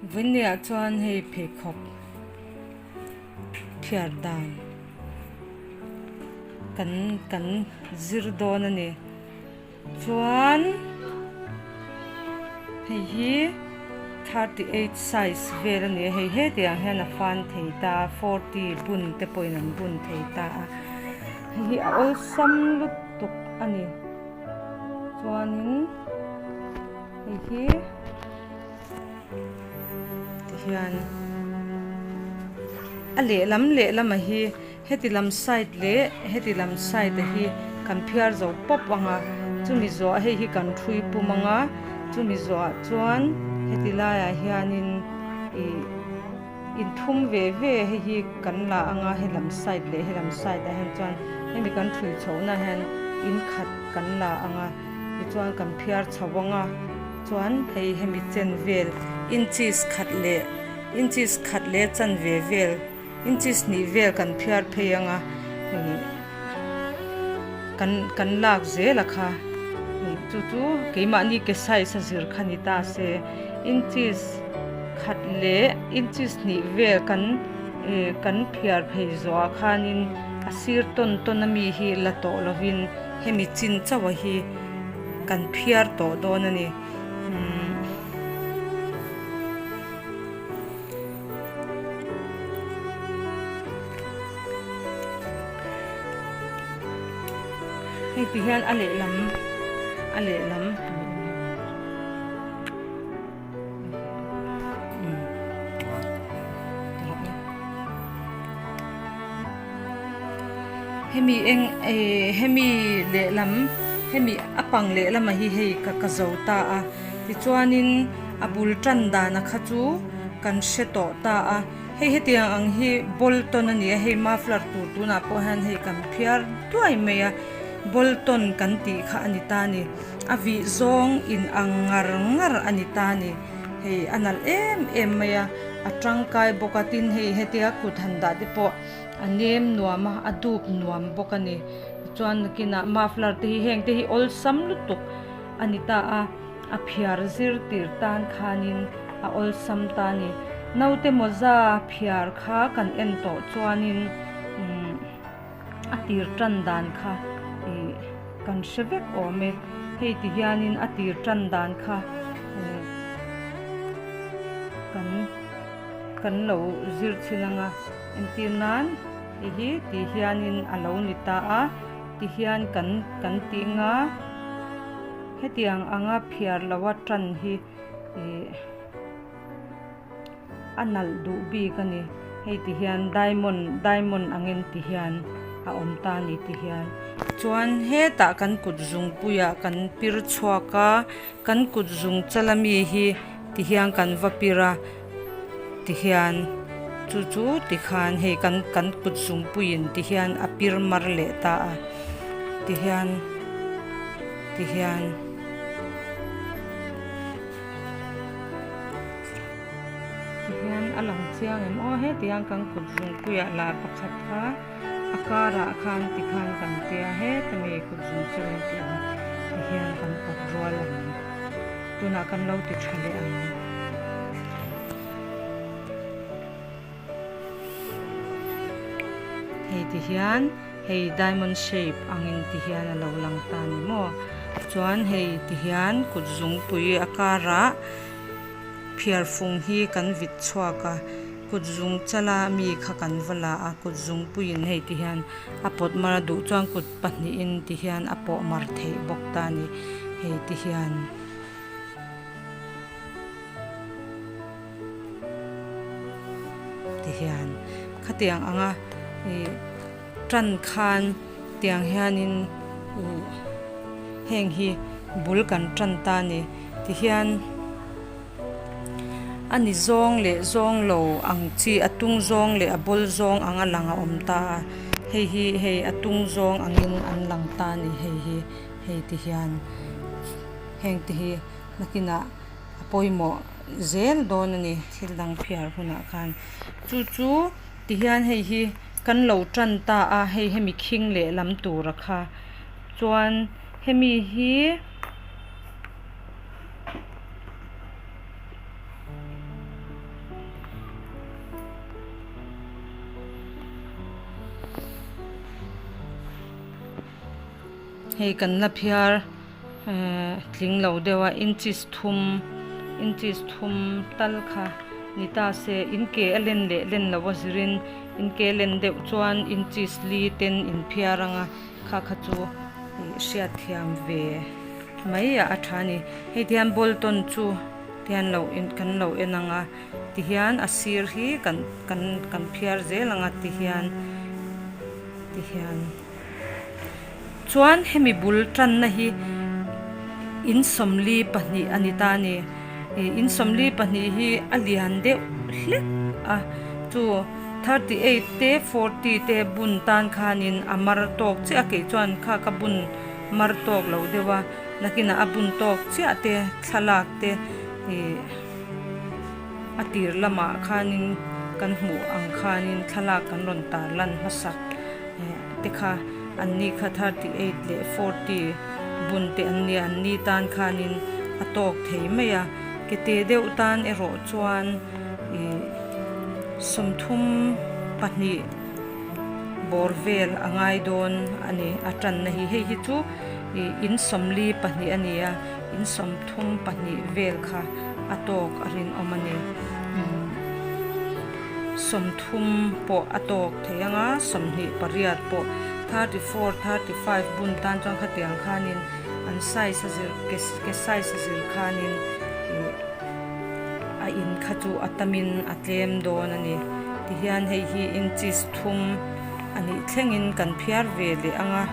Vawinia chuan hei pheikhawk phiar dan kan kan zir dawn a ni chuan hei hi 38 size vel a ni a hei hetiang hian a fan thei ta a 40 bun te pawhin an bun thei ta a hei hi a awlsam lutuk a ni chuanin hei hi. Tihian a lehlam lehlam a hi heti lam side leh heti lam side a hi kan phiar zo pawp ang a chumi zawh hei hi kan thui pum ang a chumi zawhah chuan heti laiah hianin ih inthum ve ve hei hi kan la ang a helam side leh helam side ah hian chuan hemi kan thui chhohna hian in khat kan la ang a tichuan kan phiar chho ang a. Chuan hei hemi chen vel inches khat leh inches khat leh chanve vel inches hnih vel kan phiar phei ang a ih kan kan lak zel a kha ih chu chu keimahni ke size a zir kha ni ta se inches khat leh inches hnih vel kan ih kan phiar phei zawhah khanin a sir tawn tawn ami hi la tawh lovin hemi chin chauh a hi. Kan phiar tawh dawn a ni. Hei ti hian a lehlam a lehlam. Hemi eng eh hemi lehlam hemi a pang lehlamah hi hei ka ka zo ta a tichuanin a bul tan dana kha chu kan hre tawh ta a hei hetiang ang hi ball tawn a ni a hei muffler tur tunah pawh hian hei kan phiar duai mai a ball tawn kan tih kha a ni ta a ni. A vih zawng in ang ngar ngar a ni ta a ni. Hei a nalh em em mai a, a tangkai bawk a tin hei hetia kut han dah te pawh a nem nuam a, a dup nuam bawk a ni. Tichuan nakinah muffler te hi heng te hi awlsam lutuk a ni ta a, a phiar zir tir tan khanin a awlsam ta a ni. Naute mawza phiar kha kan en tawh chuanin umm. A tir tan dan kha ih kan hre vek awm e. Hei ti hianin a tir tan dan kha ih kan kan lo zir chhin ang a. Entir nan hei hi ti hianin a lo ni ta a, ti hian kan kan tih nga hetiang anga phiar loa tan hi ih. A nalh duh bik a ni. Hei ti hian diamond diamond angin ti hian a awm ta a ni ti hian. Chuan hetah kan kut zungpuiah kan pir chhuak a, kan kut zung chala mi hi ti hian kan va pir a ti hian chu chu ti khan hei kan kan kut zungpuiin ti hian a pir mar leh ta a ti hian ti hian. Tihian a lang chiang em aw hetiang kan kut zungpuiah lah pakhat kha a karah khan tikhan kan tia heta mi kut zung chu rawn tih ang tihian kan pawt rual ang tunah kan lo ti tha leh ang. Hei ti hian hei diamond shape angin ti hian a lo lang ta ni maw chuan hei ti hian kut zungpui a karah phiar fung hi kan vit chhuak a kut zung chala mi kha kan va la a kut zungpuiin hei ti hian a pawt mar a duh chuan kut pahnihin ti hian a pawh mar theih bawk ta a ni hei ti hian. Ti hian khatiang anga ih tan khan tiang hianin ih heng hi bul kan tan ta a ni ti hian a ni zawng leh zawng lo ang chi a tung zawng leh a bawl zawng anga lang a awm ta a hei hi hei a tung zawng angin an lang ta a ni hei hi hei ti hian heng te hi nakinah. A pawimawh zel dawn a ni thil dang phiar hunah khan chu chu tihian hei hi kan lo tan ta a hei hemi khing leh lam tura kha chuan hemi hi Hei kan la phiar ehh tling lo deuh a inches thum inches thum tal kha ni ta se in ke a len leh len loh a zirin in ke len deuh chuan inches li ten in phiar ang a kha kha chu ih hriatthiam ve mai a a tha a ni. Hei ti hian ball tawn chu ti hian lo en kan lo en ang a ti hian a sir hi kan kan kan phiar zel ang a ti hian ti hian. Chuan hemi bul tanna hi in 42 a ni ta a ni. Ih in 42 hi a lian deuh hlek a, chu 38 te 40 te bun tan khanin a mar tawk chiah a, kei chuan kha ka bun mar tawk lo deuh a, nakinah a bun tawk chiah te thlalak te ih a tir lamah khanin kan hmuh ang khanin thlalak kan rawn tarlan hmasak. Te kha an ni kha 38 leh 40 bun te an nia an ni tan khanin a tawk thei mai a ke te deuh tan erawh chuan ih 32 bawr vel a ngai dawn a ni a tanna hi hei hi chu ih in 42 a ni a in 32 vel kha a tawk a rinawm a ni. 30 pawh a tawk thei ang a, 28 pawh 34, 35 bun tan chuan khatiang khanin an size a zir ke ke size a zir khanin ih a in kha chu a tamin a tlem dawn a ni. Tihian hei hi inches thum a nih thlengin kan phiar ve leh ang a.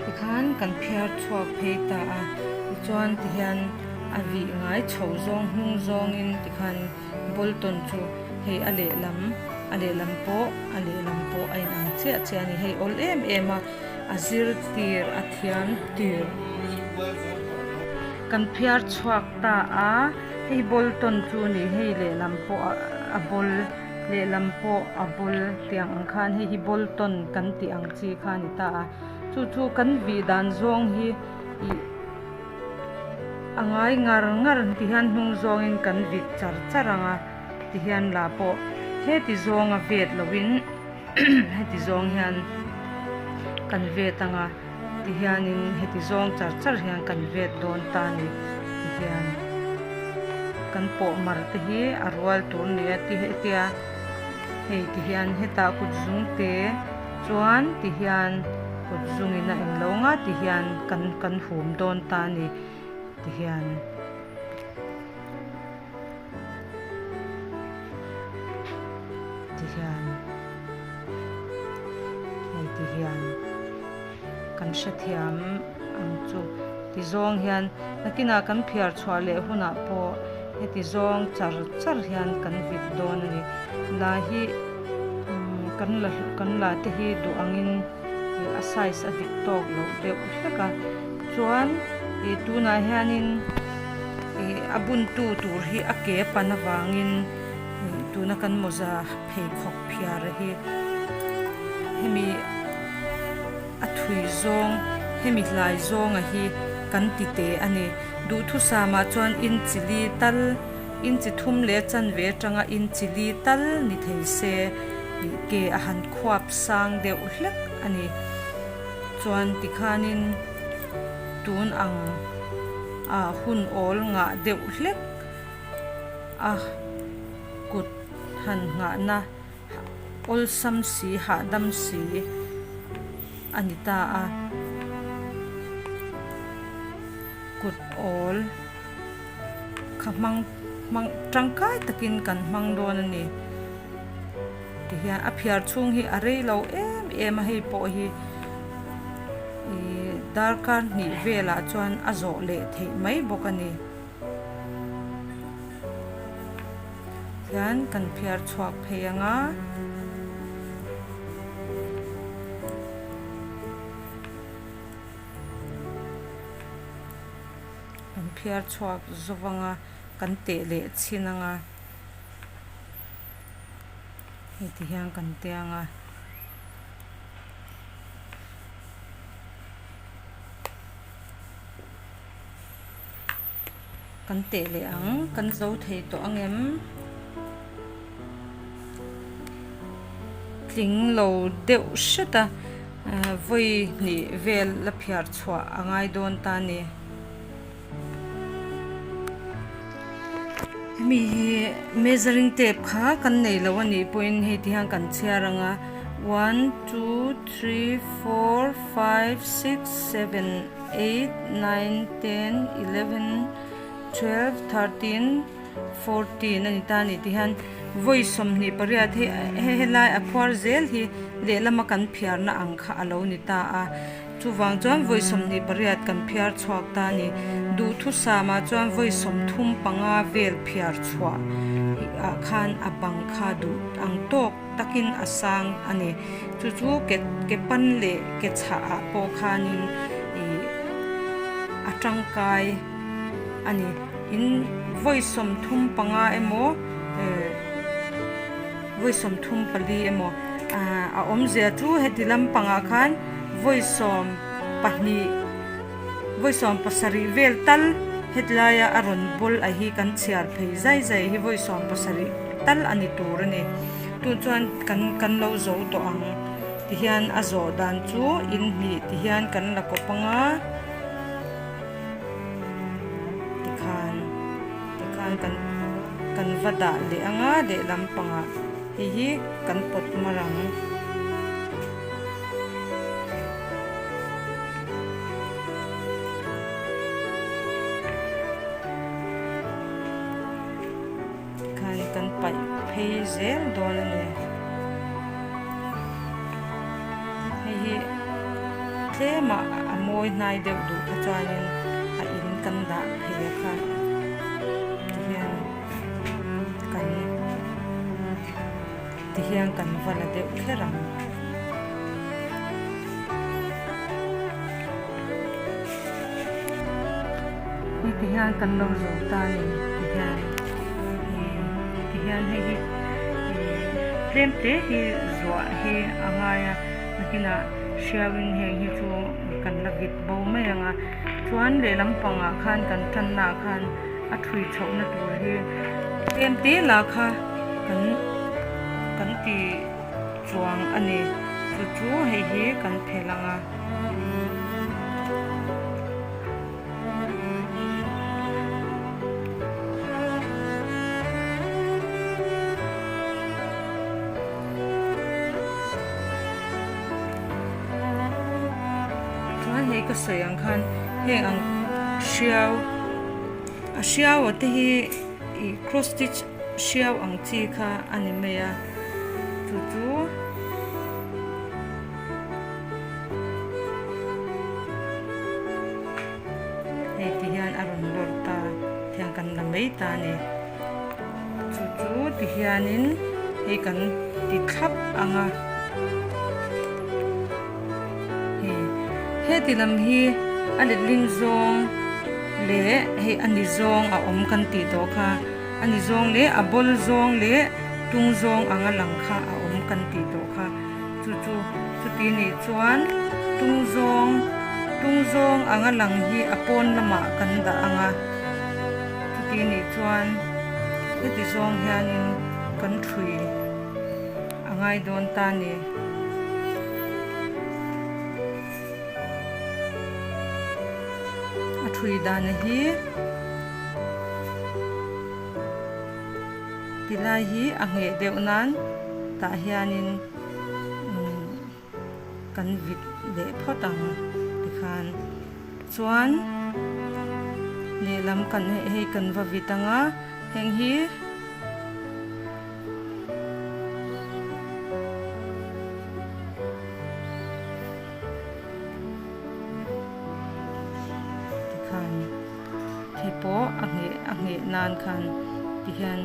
Tikhan kan phiar chhuak phei ta a, tichuan tihian a vih ngai chho zawng hnung zawngin tikhan Bolton chu hei a lehlam a lehlam pawh a lehlam pawh a inang chiah chiah a ni. Hei awl em em a, a zir tir a thiam tir. Kan phiar chhuak ta a, hei Bolton chu ni hei lehlam pawh a bawl. Lehlam pawh a bul tiang ang khan hei hi ball tawn kan tih ang chi kha a ni ta a, chu chu kan vih dan zawng hi ih a ngai ngar ngar ti hian hnung zawngin kan vit char char ang a ti hian lah pawh heti zawnga vet lovin heti zawng hian kan vet ang a ti hianin heti zawng char char hian kan vet dawn ta a ni ti hian kan pawh mar te hi a rual tur a ni a ti hetia hei ti hian hetah kut zung te chuan ti hian kut zungin a englo nga ti hian kan kan hum dawn ta a ni ti hian. Ti hian hei ti hian kan hrethiam ang chu ti zawng hian nakinah kan phiar chhuah leh hunah pawh heti zawng char char hian kan vit dawn a ni la hi umm kan la kan la te hi duh angin a size a dik tawk loh deuh hlek a chuan ih tunah hianin ih a buntu tur hi a ke pan avangin ih tuna kan mawza pheikhawk phiar hi hemi a thui zawng hemi hlai zawnga hi kan ti teh a ni duhthusam ah chuan inchi li tal inchi thum leh chanve atanga inchi li tal ni thei se ih ke a han khuap sang deuh hlek a ni chuan tikhanin tun ang ah hun awl ngah deuh hlek a kut han nghahna awlsam si hahdam si a ni ta a kut awl kha hmang hmang tangkai takin kan hmang dawn a ni tihian a phiar chhung hi a rei lo em em a hei pawh hi ih darkar hnih velah chuan a zawh leh theih mai bawk a ni. Hian kan phiar chhuak phei ang a. Kan phiar chhuak zawk ang a, kan teh leh chhin ang a. Hei ti hian kan teh ang a. Kan teh leh ang, kan zo thei tawh ang em? tling lo deuh hret a vawi hnih vel la phiar chhuah a ngai dawn ta a ni. Hemi hi measuring tape kha kan nei lo a nih pawhin hei ti hian kan chhiar ang a one two three four five six seven eight nine ten eleven twelve thirteen 14 a ni ta a ni ti hian vawi 28 hi he helai a phuar zel hi lehlama kan phiarna ang kha a lo ni ta a chuvang chuan vawi 28 kan phiar chhuak ta a ni duhthusam ah chuan vawi 35 vel phiar chhuah ah khan a bang kha duh ang tawk takin a sang a ni chu chu ke ke pan leh ke chhah ah pawh khanin ih a tangkai a ni. In vawi 35 emaw eh vawi 34 emaw ah a awmzia chu heti lampangah khan vawi 12 vawi 17 vel tal hetilaia a rawn bawl a hi kan chhiar phei zai zai hi vawi 17 tal a ni tur a ni. Tun chuan kan kan lo zo tawh ang tihian a zawh dan chu in hnih tihian kan la kawp anga. Tikhan tikhan kan kan va dah leh anga lehlam pangah hei hi kan pawt mar ang. Tikhan kan paih phei zel dawn a ni. Hei hi tlemah a mawi hnai deuh duh kha chuanin a in kan dah phei a kha tihian kan tihian kan va la deuh kher ang. Hei ti hian kan lo zo ta a ni ti hian ih ti hian hei hi ih tlem te hi zuah hi a ngai a nakinah hriauin heng hi chu kan la vit bo mai ang a chuan lehlam pangah khan kan tanna ah khan a thui chhohna tur hi tlem te lah kha kan kan ti chuang a ni chu chu hei hi kan phelh ang a. Chuan hei ka sawi ang khan heng ang hriau a hriau a te hi ih cross stitch hriau ang chi kha a ni mai a chu chu. Hei ti hian a rawn lawr ta tiang kan la mai ta a ni chu chu ti hianin hei kan ti thlap ang a hei heti lam hi a letling zawng leh hei a ni zawng a awm kan tih tawh kha a ni zawng leh a bawl zawng leh tung zawng anga lang kha a awm kan tih tawh kha. Chu chu chuti nih chuan tung zawng tung zawng anga lang hi a pawn lamah kan dah ang a, chuti nih chuan heti zawng hianin kan thui a ngai dawn ta a ni. A thui dana hi tilai hi a ngheh deuh nan tah hianin kan vit leh phawt ang tikhan chuan lehlam kan hei kan va vit ang a heng hi tikhan hei pawh a ngheh a ngheh nan khan tihian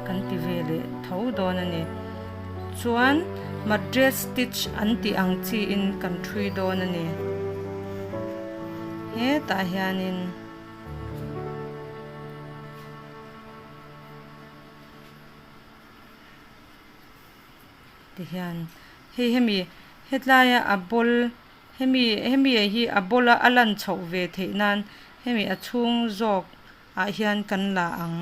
kan ti ve leh tho dawn a ni. Chuan madras stitch an tih ang chiin kan thui dawn a ni. Hetah hianin tihian hei hemi hetlaia a ball hemi hemi hi a ball a a lan chhoh ve theih nan hemi a chhung zawk ah hian kan la ang.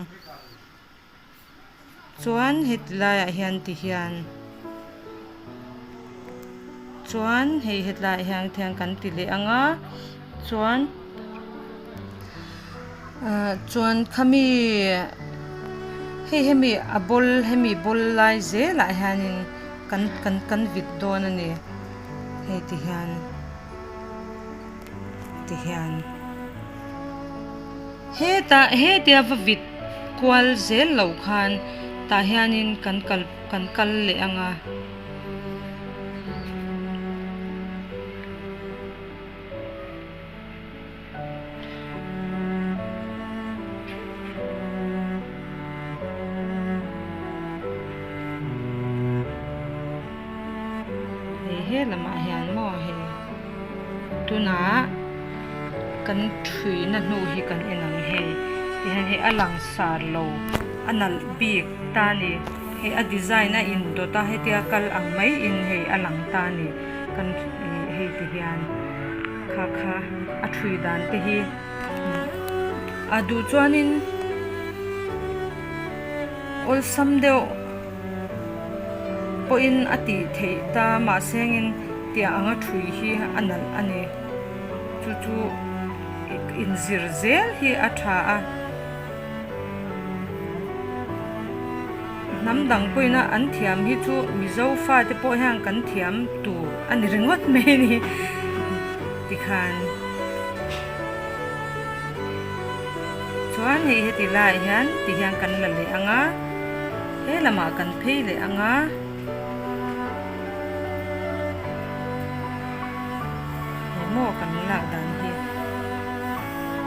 Chuan heti laiah hian ti hian. Chuan hei hetlaiah hian tihian kan ti leh ang a chuan ah chuan khami hei hemi a ball hemi ball lai zelah hianin kan kan kan vit dawn a ni hei ti hian ti hian hetah hetia va vit kual zel loh khan tah hianin kan kal kan kal leh ang a. Hei he lamah hian maw hei tunah kan thuina hnu hi kan en ang hei tihian hei a langsar lo a nalh bik ta a ni hei a design a indawt a hetia kal ang mai in hei a lang ta a ni kan ih hei ti hian kha kha a thui dan te hi a duh chuanin awlsam deuh pawhin a tih theih ta mahse engin tiang anga thui hi a nalh a ni chu chu inzir zel hi a tha a. Hnam dang pawhin a an thiam hi chu Mizo fate pawh hian kan thiam tur a ni ringawt mai a ni tikhan chuan hei heti laiah hian ti hian kan la leh ang a he lamah kan phei leh ang a. He maw kan lak dan hi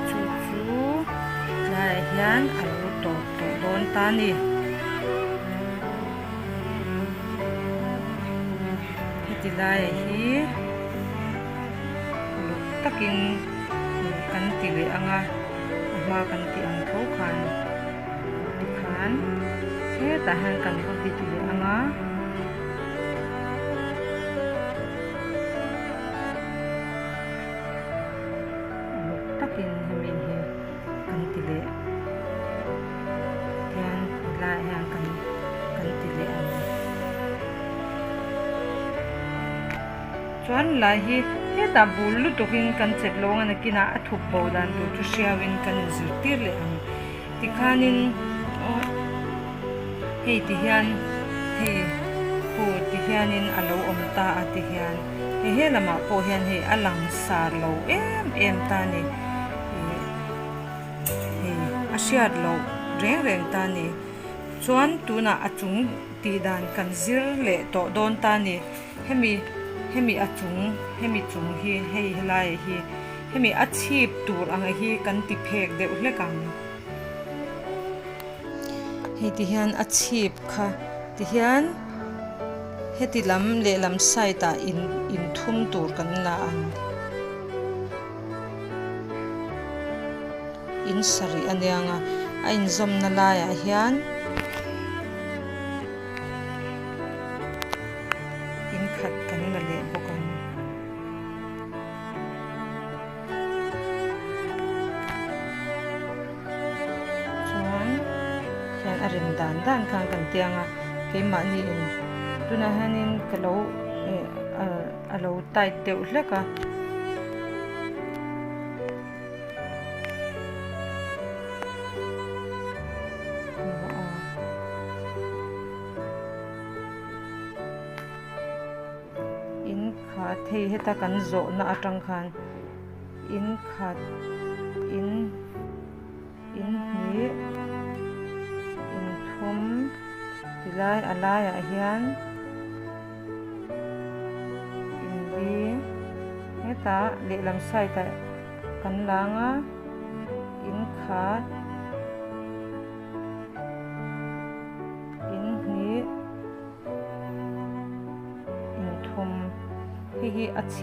chu chu tlaiah hian a lo tawp tawh dawn ta a ni. Heti laiah hi uluk takin kan ti leh ang a, a hma kan tih ang tho khan tikhan hetah hian kan va vit leh ang a. Uluk takin hemi hi kan ti leh hian helaiah hian kan kan ti leh ang. Chuan lai hi hetah bul lutukin kan chep lo ang a nakinah a thup bo dan tur chu hriauin kan inzirtir leh ang. Tikhanin aw hei ti hian hei khu ti hianin a lo awm ta a ti hian hei he lamah pawh hian hei a lang sar lo em em ta a ni ih hei a hriat loh reng reng ta a ni chuan tunah a chung tih dan kan zir leh tawh dawn ta a ni hemi hemi a chung hemi chung hi hei helaiah hi. Hemi a chhip tur ang hi kan ti phek deuh hlek ang. Hei ti hian a chhip kha ti hian heti lam lehlam side ah in inthum tur kan la ang. In sarih a niang a, a inzawmna laiah hian in khat kan la leh bawk ang. Chuan hian a rem dan dan khan kan tiang a keimahni in tunah hianin ka lo eh a lo tight deuh hlek a. In khat hei heta kan zawhna atang khan in khat in in hnih in thum tilai a laiah hian in li hetah lehlam side ah kan lang a in khat. In hnih. Inthum hei hi a chhi.